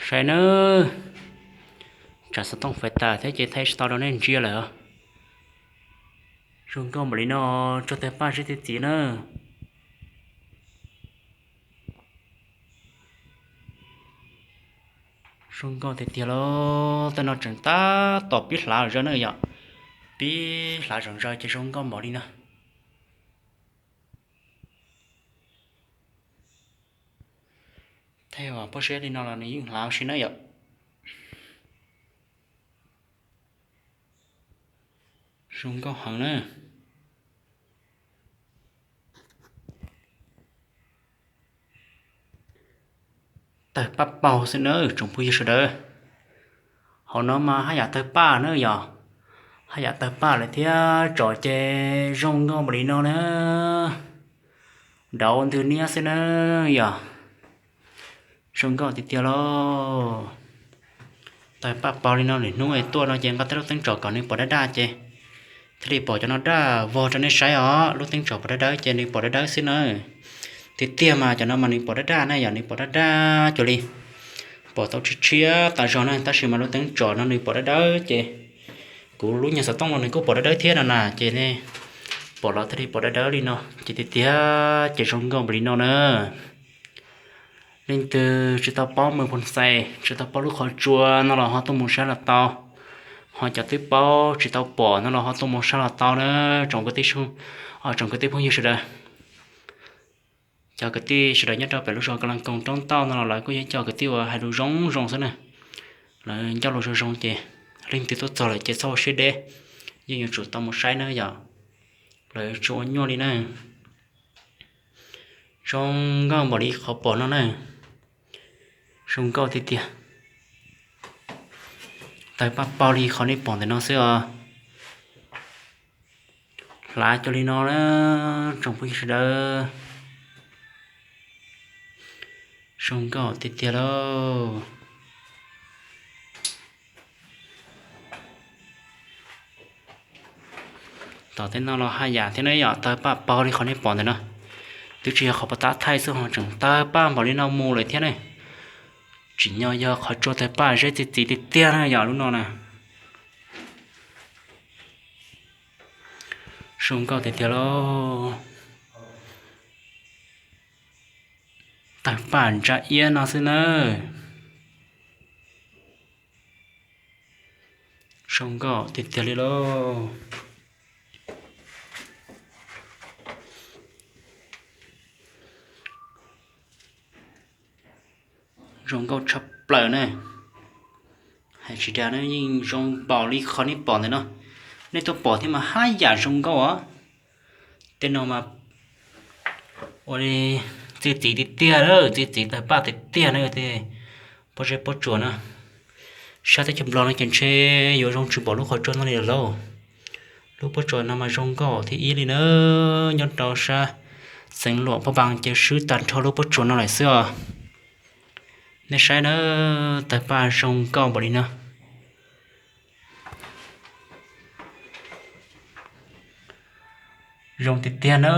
Saib nawb, tsam xov tooj fais tas thiab ces thaij tsis tau rau nej ntsia lawm. Zoo nkauj npaum li no, tsuag tawg paj zeb txiv txiv na. Zoo nkauj tiag tiag lauj, tej no tseem tab tom pib hlav zog na yom, pib hlav zom zaws ces zoo nkauj npaum li no. Thaij pob zeb li no los nws yeej hlav ua si na yom. Zoo nkauj heev na. Tawg paj paug xwb na tsoom phooj ywg sawv daws. Hauv no mas haj yam tawg paj na yom, haj yam tawg paj lawm thiab, tsom ces zoo nkauj npaum li no na. Nrauv ntws niab xwb na yom. Zoo nkauj tiag tiag lauj. Tawg paj paug li no, lwm hnub es tuaj no ces nqa tej lub teeb tsom kom nws pom dawb dawb ces thiaj li pom cov no daj vog rau nej saib os. Lub teeb tsom pom dawb dawb ces nws pom dawb dawb xwb na. Tiag tiag mas cov no mas nws pom dawb dawb na yom, nws pom dawb dawb cuag li pom tau tshiab tshiab tas zog na, tab sis mas lub teeb tsom no nws pom dawb dawb ces kuv lub nyuag xov tooj los nws kuj pom dawb dawb thiab no na, ces nej pom los thiaj li pom dawb dawb li no ces tiag tiag ces zoo nkauj npaum li no na. Leej twg tsis tau paub mus phoos xais, tsis tau paub lub qhov tsua no los ho tuaj mus saib los tau, ho cov twb paub tsis tau pom no los ho tuaj mus saib los tau na. Tsoom kwv tij, tsoom kwv tij phooj ywg sawv daws, cov kwv tij sawv daws nyob rau pem lub zos Ka Las Koos Roob Tauj no los lawv kuj yog cov kwv tij uas hais lus zoo zoo xwb na. Lawv ncauj lus zoo zoo ces leej twg tuaj txog lawm ces txhob ua siab deb, yeej yuav tsum tau mus saib na yom. Lawv tsis ua nyuaj li na. Zoo nkauj npaum li qhov pom no na. Zoo nkauj tiag tiag. Tawg paj paug li qhov nej pom ntawm no xwb os. Hlav cuag li no na, tsoom phooj ywg sawv daws. Zoo nkauj tiag tiag lauj. Tom tej no los haj yam thiab ne yom, tawg paj paug li qhov nej pom ntawm no. Twb tsis yog qhov pov tab thaij xwb ho tseem tawg paj npaum li no mus lawm thiab ne. Tsim nyog yog qhov tsua tawg paj zeb txi txiv tiag tiag na yom lub no na. Zoo nkauj tiag tiag lauj. Tawg paj ntsa iab no xwb nawb. Zoo nkauj tiag tiag li lauj. Zoo nkauj tshaj plaws na. Hais tsis dag na, yeej zoo npaum li qhov nej pom ntawm no. Nej tuaj pom thiab mas haj yam zoo nkauj os. Tej no mas ua li txi txiv tiag tiag, txi txiv tawg paj tiag tiag na tej pob zeb pob tsuas no. Sab teb chaws Nplog no ces ntshe yuav zoo tsis npaum lub qhov tsua no li lawm lauj. Lub pob tsuas no mas zoo nkauj thib ib li na, nyob rau sab xeev Luam Phaj Npaas ces swb tag nrho lub pob tsuas no lawm xwb os. Nej saib na, tawg paj zoo nkauj npaum li no. Zoo tiag tiag na.